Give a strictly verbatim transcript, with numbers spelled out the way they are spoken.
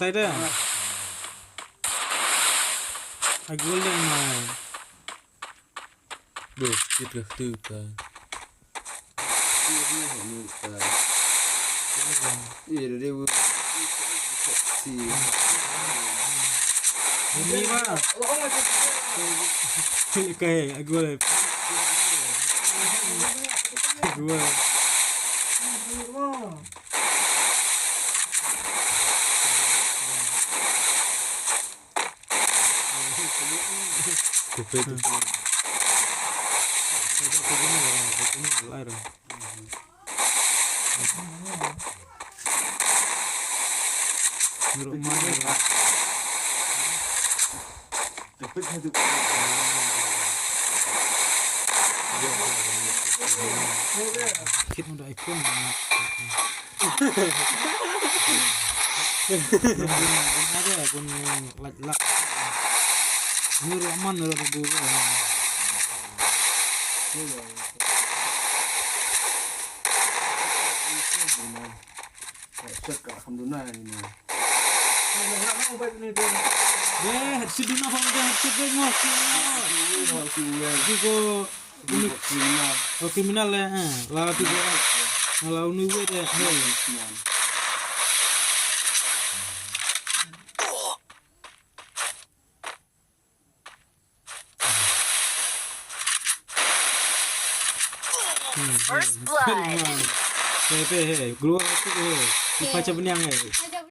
side. Ai gol de mai. Bro, kita tu ka. Iya, dia, dia, dia. Ini mah. Ini kayak gua. Gua. Kupet tu. Kit mo da iPhone. Bun, bun ada, bun lak, lak. Ni ruh aman, ruh aman. Alhamdulillah. Eh, headset duna, bang, headset duna. Juga Criminal. Oh, criminal, eh, eh. La tu dia. La unu we de. First blood. Hey, hey, hey. Glow tu, hey. Kita macam beniang, hey.